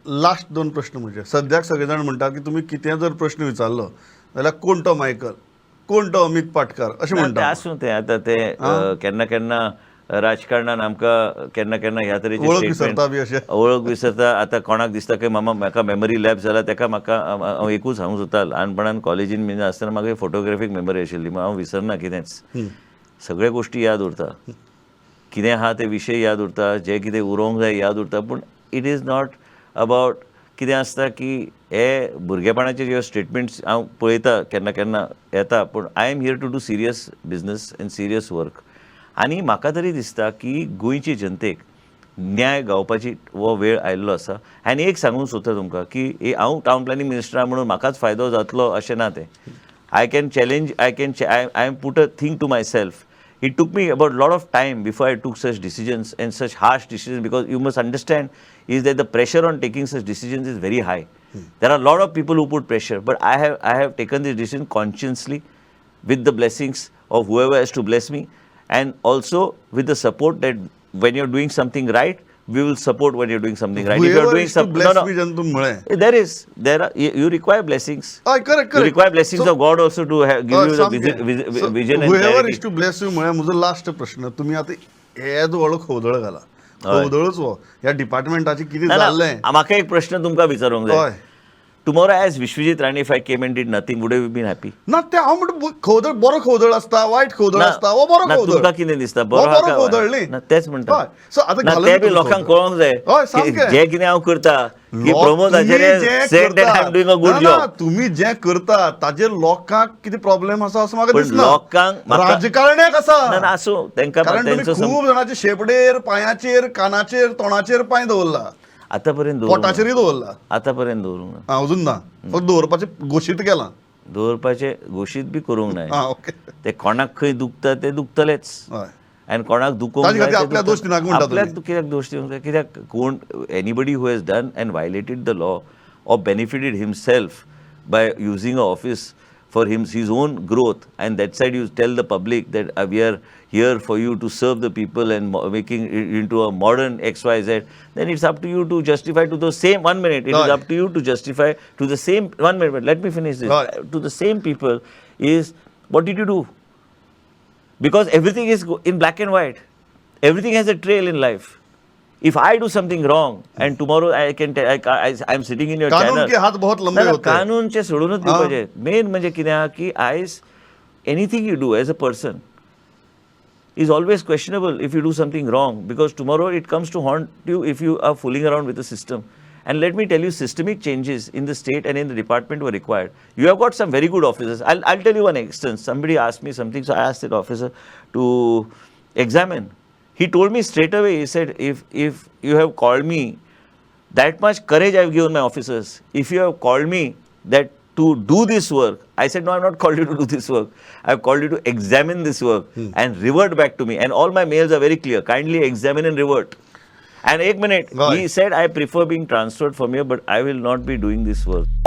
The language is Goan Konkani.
लास्ट दोन प्रश्न म्हणजे सद्याक सगळे जाण म्हणटात की तुमी कितें जर प्रश्न विचारलो जाल्यार कोण तो मायकल, कोण तो अमीत पाटकार अशें ना, ते म्हणटा. आसूं, ते आतां ते केन्ना केन्ना राजकारणान आमकां केन्ना केन्ना ह्या तरेचे वळख statement- विसरता बी अशें. वळख विसरता. आतां कोणाक दिसता की मामा म्हाका मेमरी लॅप्स जाला, तेका म्हाका हांव एकूच सांगूंक सोदता, ल्हानपणान कॉलेजीन बीन आसतना म्हाका फोटोग्राफीक मेमरी आशिल्ली, हांव विसरना कितेंच, सगळे गोश्टी याद उरता, कितें आहा ते विशय याद उरता, जे कितें उलोवंक जाय याद उरता. पूण it is not about कितें आसता की हे भुरगेपणाचे जे स्टेटमेंट्स हांव पळयता केन्ना केन्ना येता, पूण I am here to do serious business and serious work. आनी म्हाका तरी दिसता की गोंयचे जनतेक न्याय गावपाची हो वेळ आयिल्लो आसा. आनी एक सांगूंक सोदता तुमकां की हांव टावन प्लॅनिंग मिनिस्टर म्हणून म्हाकाच फायदो जातलो अशें ना तें. I can challenge, I can I am put a thing to myself. It took me about lot of time before I took such decisions and such harsh decisions, because you must understand is that the pressure on taking such decisions is very high. There are a lot of people who put pressure, but I have taken this decision consciously with the blessings of whoever has to bless me, and also with the support that when you're doing something right, we will support when you're doing something right. If you're Whoever doing is to something, bless no, me जेन्ना तुमी म्हळें. There is, there are, you require blessings. हय, correct. You require blessings of God also to have, give you the vision and whoever clarity. Is to bless you म्हळ्यार म्हजो लास्ट प्रश्न, तुमी आतां येदो व्हडलो खवदळ घाला, खवदळच हो ह्या डिपार्टमेंटाचें कितें ना, ना, जाल्लें. म्हाका एक प्रश्न तुमकां विचारूंक जाय. हय. Tomorrow as Vishwajit Rane, if I came and did nothing, would you been happy? ना, ते हांव म्हणटा खवदळ बरो खवदळ आसता, वायट खवदळ आसता, हो बरो ना, खवदळ. तुमकां कितें दिसता? हो बरो बरो आहा खवदळ न्ही. ना, तेच म्हणटा. हय, सो आतां ना, घालून ते बी तुमी लोकांक खवदळ. कळोंक जाय हय, की सामकें. जे कितें हांव करता की प्रमोद तुम्ही आचार्य जे said that I am doing a good ना, ना, job. तुम्ही जे करता ताजेर लोकांक कितें प्रॉब्लेम आसा असो म्हाका पण दिसना. लोकांक राजकारण्याक आसा. ना, ना, आसूं तांकां कारण तुम्ही तेंचो खूब जाणांचे शेपडेर, पांयाचेर, कानाचेर, तोंडाचेर पांय दवरला. आतापर्यंत दवरूंक ना. पोटाचेरय दवरला. आतापर्यंत दवरूंक ना. हा, अजून ना, फक्त दवरपाचें घोशीत केलां. दवरपाचें घोशीत बी करूंक नाय. हा, ओके. ते कोणाक खंय दुखता ते दुखतलेच आनी कोणाक दुखोवंक ताजे जाय खातीर ते आपल्याक दोश दिनाका म्हणटा आपल्याक तुमी. कित्याक दोश दिवंक जाय? कित्याक कोण anybody who has done and violated the law or benefited himself by using a office for him his own growth, and that side you tell the public that we are here for you to serve the people and making it into a modern XYZ, then it's up to you to justify to the same, one minute, it is up to you to justify to the same, one minute, let me finish this, to the same people is what did you do? Because everything is in black and white. Everything has a trail in life. If I do something wrong and tomorrow I can tell, I am sitting in your कानून channel. के हात बहुत लंबे ना, ना, होते हैं. कानूनचे सोडूनच दिवपाचे. मेन म्हणजे कितें आहा की आयज anything you do as a person is always questionable if you do something wrong, because tomorrow it comes to haunt you if you are fooling around with the system. And let me tell you, systemic changes in the state and in the department were required. You have got some very good officers. I'll tell you one instance. Somebody asked me something, so I asked that officer to examine. He told me straight away, he said, if you have called me, that much courage I have given my officers. If you have called me that to do this work, I said, "No, I have not called you to do this work. I have called you to examine this work and revert back to me." And all my mails are very clear. Kindly examine and revert. And एक minute, he said, "I prefer being transferred from here, but I will not be doing this work."